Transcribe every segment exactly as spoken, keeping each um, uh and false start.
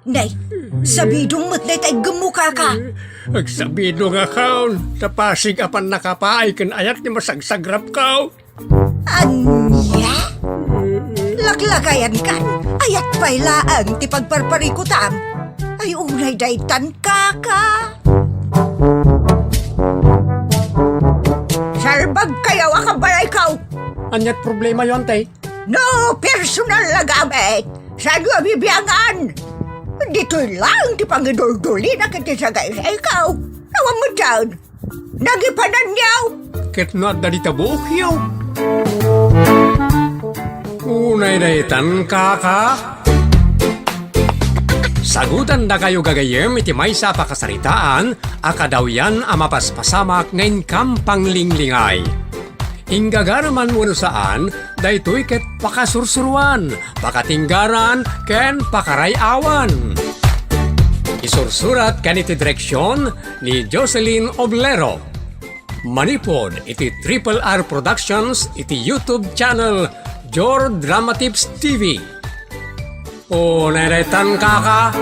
Nay, sabidong met dayta iggemmo, kaka. Agsabidongakon, ta pasig a pannakapaay ken ayat ti masagsagrapko. Ania? Laklakayankan, ayat pay laeng ti pagparparikutam. Ay, unay daytan, kaka. Salbagkayo a kabalayko. Ania't problemayo, ante? No personal a gamit, saanyo a bibiangan? Ditoy laeng ti pangiduldulina ket ti sagaysayko. Awan met daan. Nagipananyo! Ket no adda dita buokyo. Unay daytan, kaka. Sagutandakayo gagayyem iti maysa a pakasaritaan a kadawyan a mapaspasamak nga inkam panglinglingay. Inggagaraman wenno saan, daytoy ket pakasursuroan, pakatinggaran, ken pakaray-awan. Isursurat ken iti direksion ni Jocelyn Oblero. Manipud iti Triple R Productions iti YouTube channel Jor Dramatips T V. Unay daytan, kaka.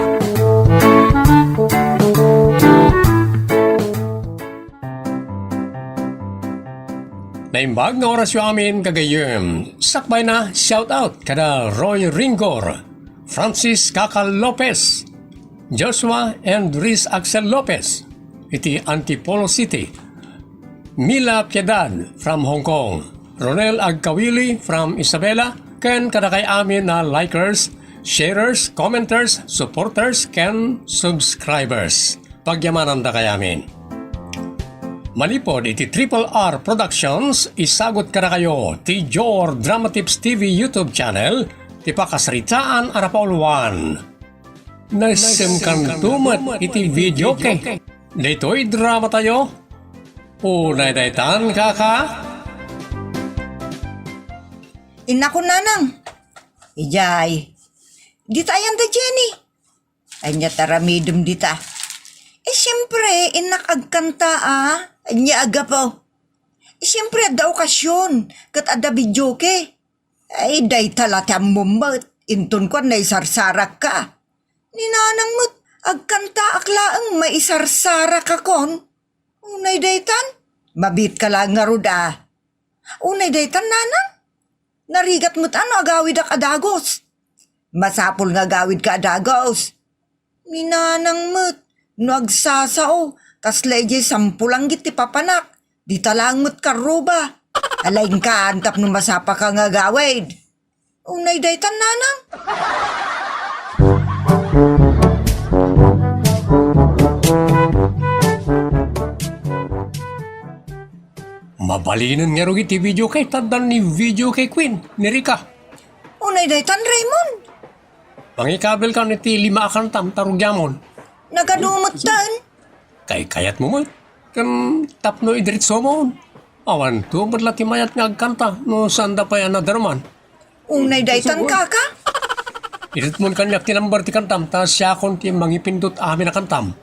Naimbag nga orasyo amin, gagayyem. Sakbayna, shout out kada Roy Ringor, Francis Kaka Lopez, Joshua and Riz Axel Lopez iti Antipolo City, Mila Piedad from Hong Kong, Ronel Agkawili from Isabela, ken kadakay amin a likers, sharers, commenters, supporters, ken subscribers. Pagyamanandakay amin. Manipud iti Triple R Productions, isagut kadakayo ti Jor Dramatips T V YouTube channel, ti pakasaritaan a napauluan. Naissemkanto met iti videoke. Daytoy dramatayo. Unay daytan, kaka. Innakon, nanang. Ijay. Dita ayan da Jenny. Ania ti aramidem dita? Eh, siempre, innak agkanta, a. Ania a gapu? Eh, siempre, adda okasion, ket adda videoke. Ay, dayta la ti ammom met. Inton kuan, naisarsarakka. Ni nanang met, agkantaak laeng maisarsarakakon. Unay daytan? Mabiitka laeng ngarud, a. Unay daytan, nanang? Narigat met a no agawidak a dagus. Masapul nga agawidka a dagus. Ni nanang met, no agsasao, kasla idiay sampulanggit ti papanak, dita laeng met karruba. Alaingkan tapno masapaka nga agawid. Unay daytan, nanang? Mabalinen ngarud iti videoke, ta addan ni videoke queen, ni Rica. Unay daytan, Raymond? Mangikabelkan iti lima a kantam ta rugiamon. Nagadu metten? Kaykayatmo met. Ken tapno idiretsomon. Awanto met la ti mayat nga agkanta no saanda pay a nadarman. Unay daytan, kaka? Iritmon kaniak ti number ti kantam ta siakon ti mangipindut amin a kantam.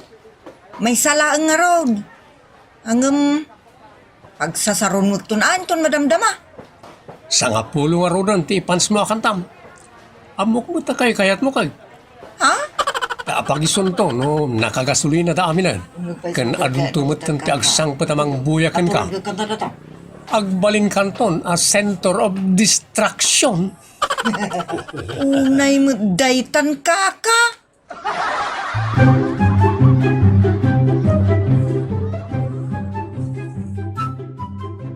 Maysa laeng ngarud. Ngem, pagsasaronmekton a inton madamdama. Sangapulo ngaruden ti ipansmo a kantam. Ammok met a kaykayatmo kay. Ha? Ta apagisunto no nakagasolina da aminen. Ken adunto metten ti agsangpet a mangbuya kenka. Agbalinkanton a center of distraction. Unay met daytan, kaka.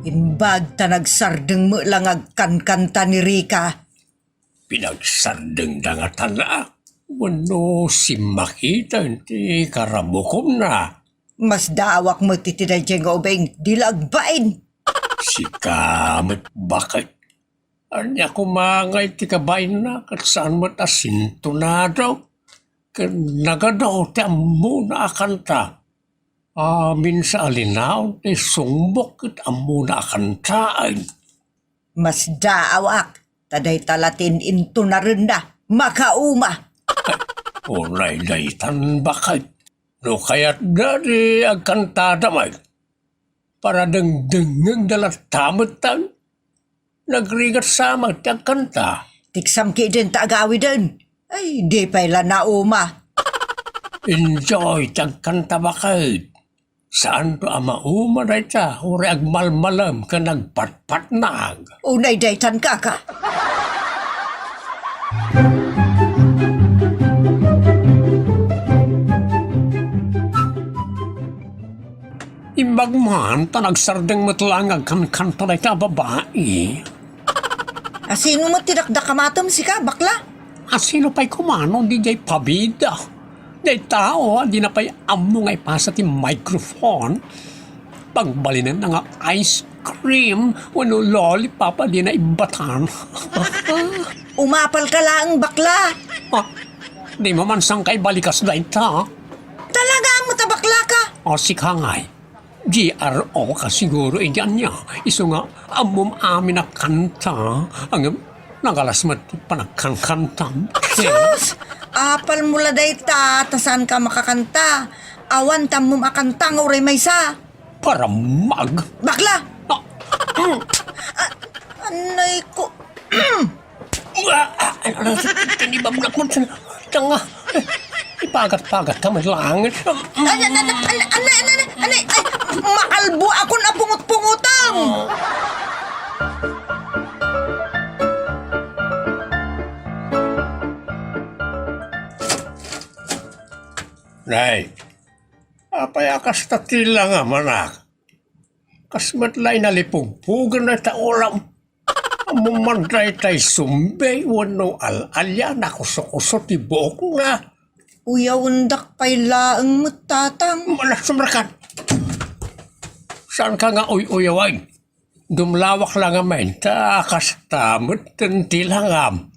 Imbag ta nagsardeng met la nga agkankanta ni Rica. Pinagsardengda ngata wenno simmakiten ti karabukomna? Masdaawak met iti daydiay nga ubing, di la agbain. Sika met baket. Ania koma ngay ti kabainna ket saan met a sintonado? Ken nagadu ti ammona a kanta. Amin sa a linaon ti sungbok ket ammona a kantaen. Masdaawak, ta dayta la ti in-intonarenna, makauma. Unay daytan baket. No kayatda ti agkantada met, paradengdengngegda latta metten. Nagrigat sa met ti agkanta. Tiksam ketdin ta agawiden. Ay, di pay la nauma. Enjoy ti agkanta baket. Saanto a mauma dayta, uray agmalmalem ken agpatpatnag. Unay daytan, kaka. Imbag man ta nagsardeng met laeng agkankanta dayta a babai. A sino met ti dakdakamatem, sika, bakla? A sino pay koma no di diay pabida? Diay tao a dina pay ammo nga ipasa ti microphone. Pagbalinenna nga ice cream wenno lollipop a dina ibbatan. Umapalka laeng, bakla. Ah, dimo man sangkay balikas dayta? Talaga met a baklaka? O, sika ngay. G R O ka siguro idi ania. Isu nga ammom amin a kanta, ngem nagalas met ti panagkankantam. Sus! Apalmo la dayta, ta saanka makakanta. Awan ti ammom a kanta nga uray maysa. Paramag! Bakla! Ah, mm. Ah, anay ko. Tinibabnak mo, tanga. Ipagat-pagat ka man langit. Ay, ay, ay, ay, ay, ay, ay, ay, ay, ay, maalboakon a pungot-pungotang. Nay, apay a kasta ti langam, anak? Kas met la inalipugpugen dayta ulam. Ammom man daytay sumbay wenno al-alia, nakusokuso ti buokna. Uyawendak pay laeng met, tatang. Malasumrakan. Saanka nga uy-uyawen? Dumlawak la ngamin, ta kasta metten ti langam.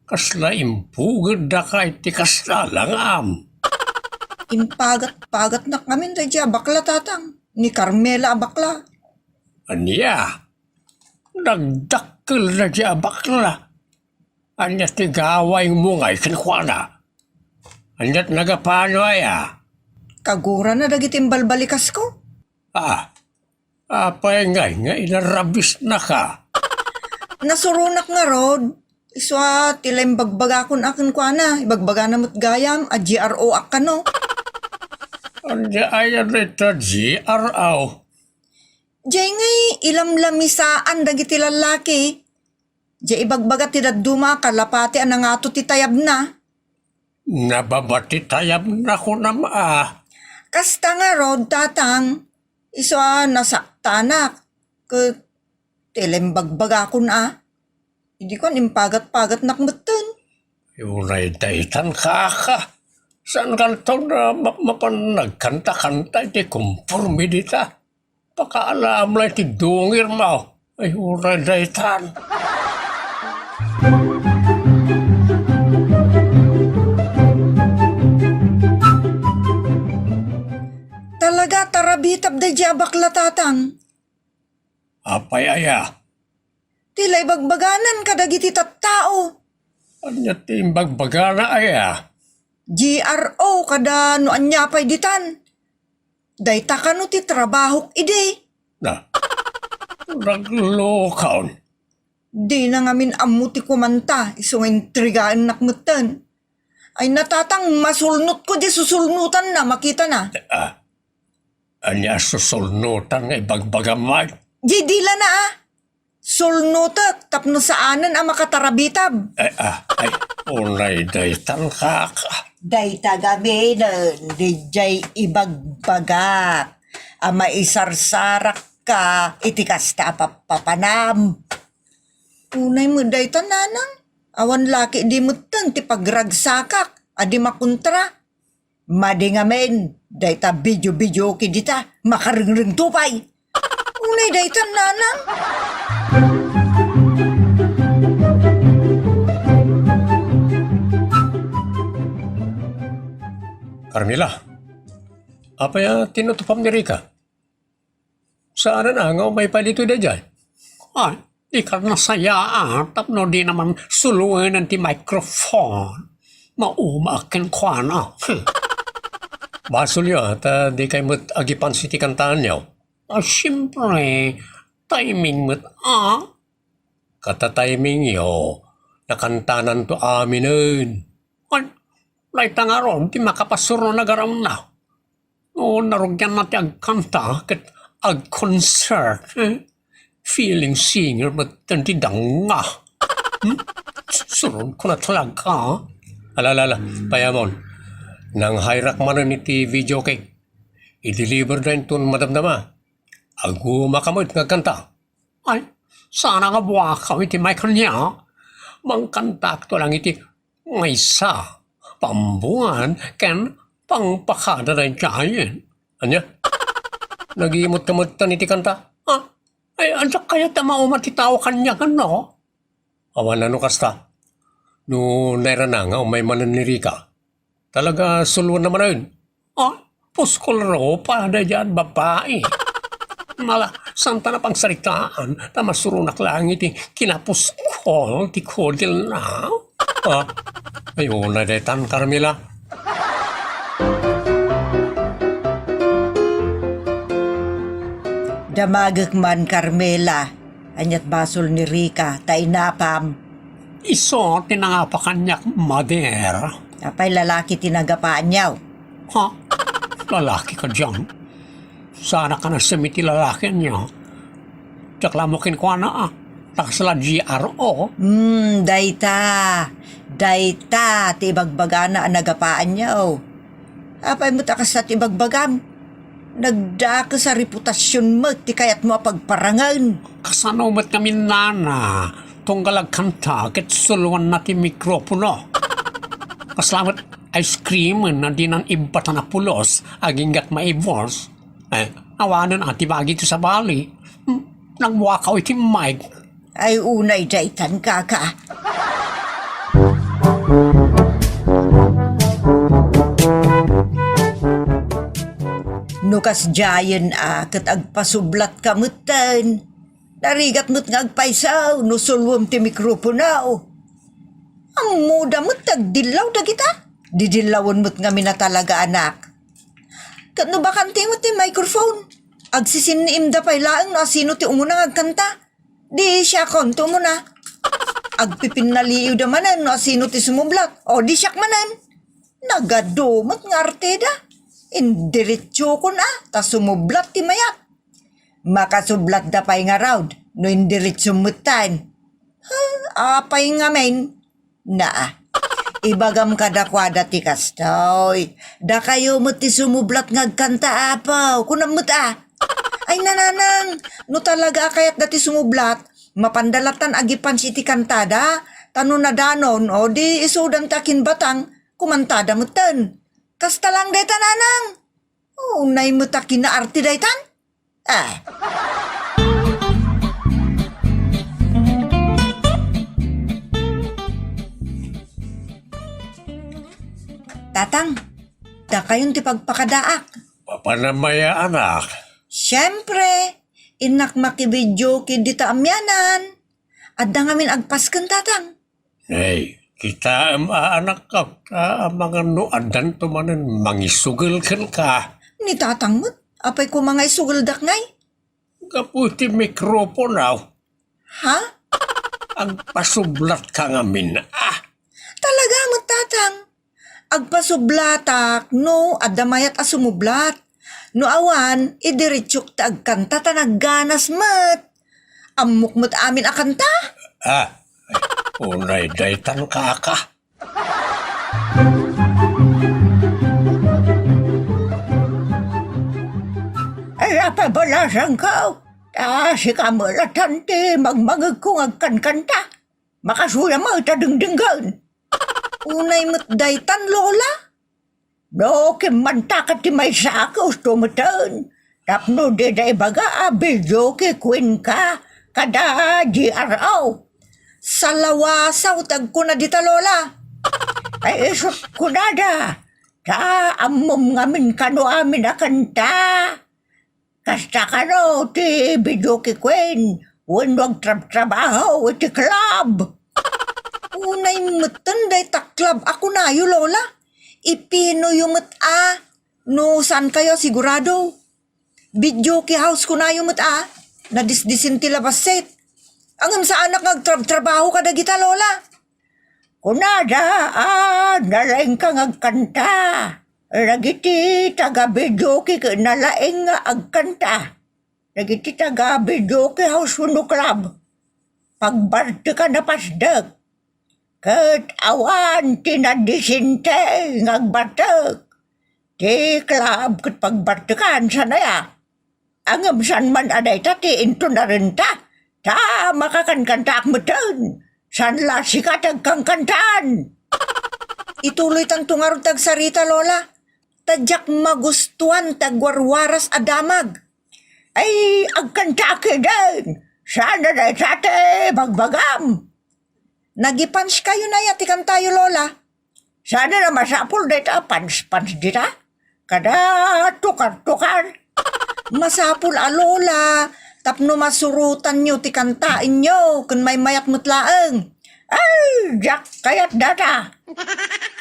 Kasla impugedda kay ti kasta langam. Impagat-pagatnak ngamin daydiay a bakla, tatang. Ni Carmela a bakla. Ania? Nagdakkel daydiay a bakla. Ania ti gawaymo ngay kenkuana? Ania ti nagapano aya? Kagurana dagiti imbalbalikasko. Ah, apay ngay nga inarrabisnaka? Nasuronak ngarud. Isu a ti la imbagbagakon a kenkuana, ibagbagana met gayam a G R O ak kano. Ania aya dayta G R O? Diay ngay ilamlamisaan dagiti lallaki. Diay ibagbaga ti dadduma a kalapati a nangato ti tayabna. Nababa ti tayabna, kunam a. Kasta ngarud, tatang, isu a nasaktanak. Ket ti la imbagbagakon a. Idi kuan, impagat-pagatnak metten. Uray daytan, kaka. Saan kanto na ma-, mapan nagkanta-kanta iti komporme dita? Pakaalam la iti dungirmo. Ay, uray daytan. Talaga, tarabitab daydiay a bakla, tatang. Apay aya? Ti la ibagbaganan kadagiti tattao. Ania ti imbagbagana aya? G R O kada no ania pay ditan. Dayta kano ti trabahok idi. Na, naglukaon. Dina ngamin ammo ti kumanta, isu nga intrigaennak metten. Ay, natatang, masulnotko di susulnotanna, makitana. Ah, ania a susulnotan nga ibagbagam, ay? Di dilana, ah. Sulnotek tapno saanen a makatarabitab. Ay, ah, ay, unay daytan, kaka. Dayta gaminen, diay ibagbagak a maisarsarakka iti kasta a pappapanam. Unay met dayta, nanang. Awan laki di metten ti pagragsakak a di makontra. Madi ngamin, dayta video-video kidita, makarengrengto pay. Unay dayta, nanang. Carmela, apay a tinutupam ni Rica? Saanen a nga umay pay ditoy daydiay? Ay, di ka nasayaat tapno di naman sulwenen ti microphone. Mauma a kenkuana. Hmm. Basolyo, ta di kay met agipansi ti kantaanyo. Ah, siempre, timing met, ah. Kata timingyo, nakantananto aminen. Ay, Dayta ngarud ti makapasuro nga aramidna. No, narugianna ti agkanta ket agconcert, eh? Feeling singer met ti danga. Hmm? Suronko na talaga. Ala, ala, ala, payamon. Nanghearak manen iti videoke. I-deliver da inton madamdama. Agumaka met nga agkanta. Ay, saan nga buakaw iti mic kaniak? Mangkantaakto lang iti maysa, pambuan, ken pangpakada daydiay. Ania? Nagimot ka met iti kanta? Ah, ay, ania kayat a mauma ti tao kaniak, no? Awan a no kasta. No nairana nga umay manen ni Rica. Talaga, suluenna manen. Ah, puskol rupa daydiay a babai. Ala, saanta a pangsaritaan, ta masuronak laeng iti kinapuskol ti kudelna. Ah, ay, unay daytan, Carmela. Damagek man, Carmela. Ania't basol ni Rica, ta inapam? Isu ti nangapa kaniak, mother. Apay, lalaki ti nagapaanyo? Ha? Lalaki kadiay? Saanak a nasem iti lalaki ania. Diak la ammo kenkuana, ah. Ta kasla G R O. Hmm, dayta. Dayta ti ibagbagana a nagapaanyo. Apay met a kasta ti ibagbagam? Nagdakes a reputasion met ti kayatmo a pagparangen. Kasano met ngamin, nana? Tunggal agkanta ket suluenna ti mikropono. Kasla met ice cream a dinan ibbatan a pulos aginggat maibos. Eh, awanen a ti bagi ti sabali. Hmm, nagbuakaw iti mic. Ay, unay daytan, kaka. No kasdiayen a ket agpasublatka metten. Narigat met nga agpayso no suluem ti mikropono. Ammoda met ti agdillaw dagita. Didillawen met ngamin a talaga, anak. Ket no bakante met ti microphone, agsisinniimda pay laeng no asino ti umuna nga agkanta. Di siakon ti umuna. Agpipinnaliiwda manen no asino ti sumublat. O, di siak manen. Nagadu met nga arteda. Indiretsokon a, ta sumublat ti mayat. Makasublatda pay ngarud no indiretsum metten. Ha, apay ngamin? Naa, ibagam kadakuada ti kastoy. Dakayo met ti sumublat nga agkanta, Apo. Kunam met a. Ay, nanang, no talaga a kayatda ti sumublat, mapanda lattan agipunch iti kantada, ta no nadanon, o di isudan ti akinbatang, kumantada metten. Kasta lang dayta, nanang. Unay met a kinaarte daytan? Ah. Tatang, dakayon ti pagpakadaak. Mapanam aya, anak? Siempre, innak makibidio ket dita amianan. Adda ngamin agpasken, Tatang. Nay, kitaem a anakko, ta amangan no addanto manen mangisugel kenka. Ni Tatang met, apay koma nga isugeldak ngay? Gapu iti mikropono. Ha? Agpasublatka ngamin, ah. Talaga met, Tatang. Agpasublatak no adda mayat a sumublat. No awan, idiretsok ti agkanta ta nagganas met. Ammok met amin a kanta. Ah, unay daytan, kaka. Ay, apay, balasangko. Ta sika met lattan ti mangmangegko nga agkankanta. Makasuya met a dengdenggen. Unay met daytan, Lola. No, kimmantaka ti maysa a kusto metten. Tapno dida ibaga a videoke queen ka kada G R O. Salawasaw ti agkuna dita, Lola. Ay, isut kunada. Ta ammom ngamin kano amin a kanta. Kasta kano ti videoke queen wenno agtrabtrabaho iti club. Unay metten dayta club a kunayo, Lola. Ipinoyo met a no saan kayo sigurado. Videoke house kunayo met a nadisdisin ti labasset. Ngem saanak nga agtrabtrabaho kadagita, Lola. Kunada a nalaingka nga agkanta. Dagiti taga-videoke ket nalaing nga agkanta. Dagiti taga-videoke house wenno club, pagbartekan a pasdek. Ket awan ti nadisente nga agbartek. Ti club ket pagbartekan, saan aya? Ngem saan man a dayta ti inton arenta, ta makakankantaak metten. Saan la sika ti agkankantaan? Ituloytanto ngarud ti agsarita, Lola. Ta diak magustuan ti agwarwaras a damag. Ay, agkantaak ketdin. Saan a dayta ti bagbagam? Nagipans kayo na ya ti kantayo, Lola? Saan a masapul dayta a pans-pans dita? Kada tukar-tukar. Masapul a, Lola, tapno masurotanyo ti kantaenyo ken maymayat met laeng. Ay, diak kayat data.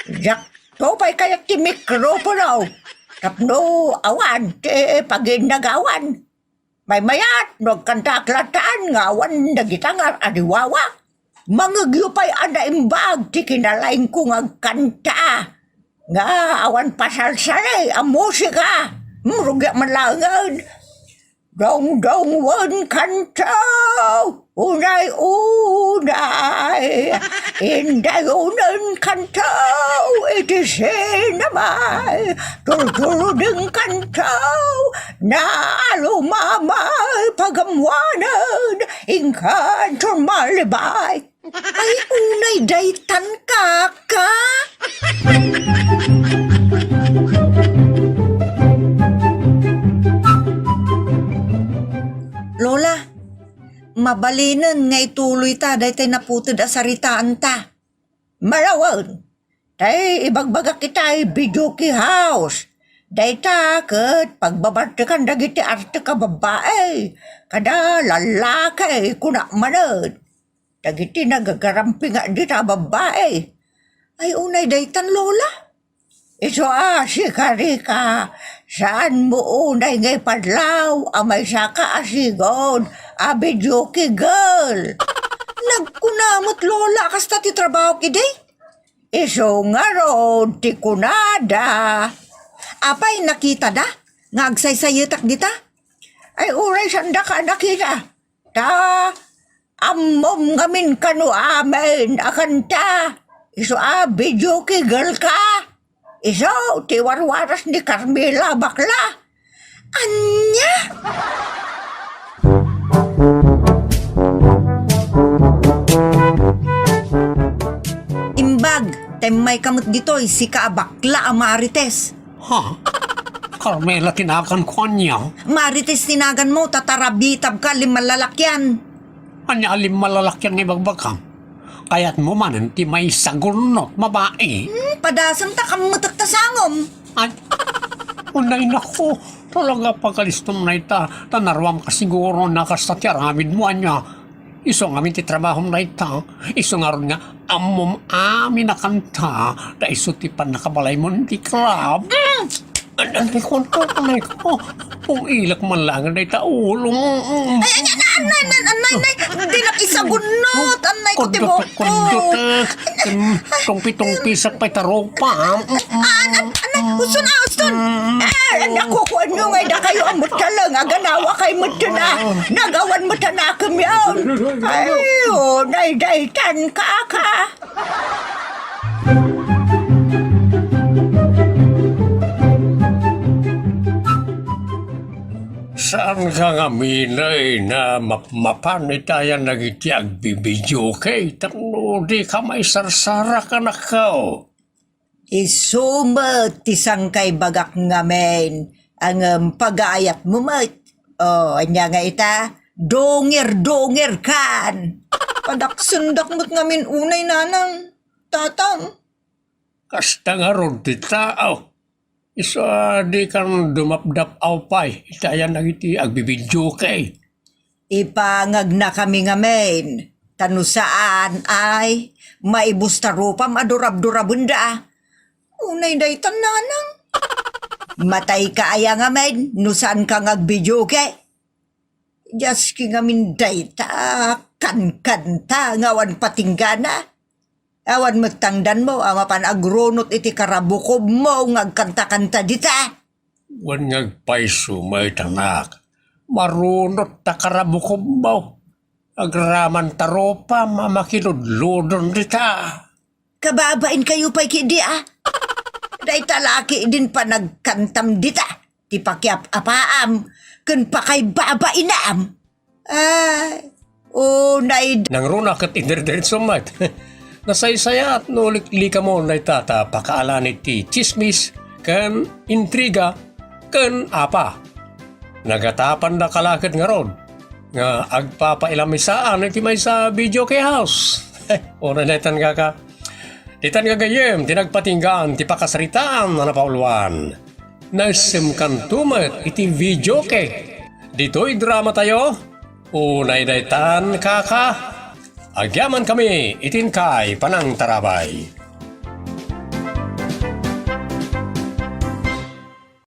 Diak to pay kayat ti mikropono. Tapno awan ti paginnagawan. Maymayat no agkantaak latan nga awan dagita nga ar-ariwawa. Mangegyo pay a naimbag ti kinalaingko nga agkanta. Nga awan pasalsali a musika. Hmm, rugiak man laengen. Dongdongwen kanto, unay-unay. Indayonen kanto, iti sinamay. Turturuden kanto, naalumamay pagamwanen, inkanto malibay. Ay, unay daytan, kaka. Lola, mabalinen nga ituloyta daytay naputed a saritaanta. Malawen, tay ibagbagak itay videoke house. Dayta ket pagbabartekan dagiti artek a babbai, kada lallaki, kunak manen. Dagiti nagagarampinga dita a babbai. Ay, unay daytan, Lola. Isu a sikarika, saanmo unay nga ipadlaw a maysaka a sigud a videoke girl. Nagkuna met, Lola, a kasta ti trabahok idi? Isu ngarud ti kunada. Apay, nakitada nga agsaysayetak dita? Ay, uray saandaka a nakita. Ta ammom ngamin kano amin a kanta. Isu a videoke girl ka. Isu ti warwaras ni Carmela bakla. Ania? Imbag, ta immayka met ditoy, sika a bakla a Marites. Ha? Carmela ti naganko, ania? Marites ti naganmo, ta tarabitabka, limmalalakian. Ania a limmalalakian nga ibagbagam? Kayatmo manen ti maisagurnot, babai? Hmm, padasem ta kammetek ta sangom. Ay, unay nako, talaga pagkalistom na ita, ta naruamka siguro na kasta ti aramidmo, ania? Isu ngamin ti trabahom dayta, isu ngarud nga ammom amin a kanta, ta isu ti pannakabalaymon ti club. Mm. An-, anay ko, anay ko, anay ko. Kung ilak man lang, anay ta ulo. Mm, mm. Ay, ay, ay, anay, anay, anay, anay. Dinak isagunnot, anay ko, kudot, tibok ko. Kudot, eh. Em, tungpi-tungpisak pay ta rupa, ah. Mm, mm. Ah, an-, an-, anay, uston, ah, uston. Mm. Eh, naku, kuan nyo nga, dakayo a met taleng, aganawa kay met na. Nagawan met a nakemyon. Ay, oh, naydaytan, kaka. Saan ka ngamin, ay, na mapmapan itayan dagiti agbibidioke tapno di ka maisarsarak, anakko? Isu met ti sangkaibagak ngamin, ngem pagayatmo met. O, ania nga ita? Dongir-dongir kan! Padaksendak met ngamin unay, nanang, tatang. Kasta ngarud ti tao. Isu a dikan dumapdap-aw pay itayan dagiti agbibidioke. Ipangagnakami ngamin, ta no saan ay, maibusta rupam a durabdurabenda. Unay daytan, nanang. Matayka aya ngamin, no saanka nga agbidioke? Diaski ngamin dayta, kankanta nga awan patinggana. Awan met tangdanmo a mapan agrunot iti karabukobmo nga agkantakanta dita. Wen nga agpayso met, anak. Marunot ta karabukobmo. Agraman ta rupam a makiludludon dita. Kababainkayo pay ketdi a. Dayta la ketdin panagkantam dita. Ti pakiap-apaam ken pakaibabainam. Ay, unay da- Nangruna ket indirdiretso met. Nasaysayaat no liklikamon dayta ta pakaalanid ti tsismis ken intriga ken apa. Nagatapandaka la ket ngarud nga agpapailamisaan iti maysa a videoke house. Unay daytan, kaka. Ditan gagayyem ti nagpatinggaan ti pakasaritaan a napauluan. Naissemkanto met iti videoke. Ditoy dramatayo, unay daytan, kaka. Agyamankami iti inkay panangtarabay.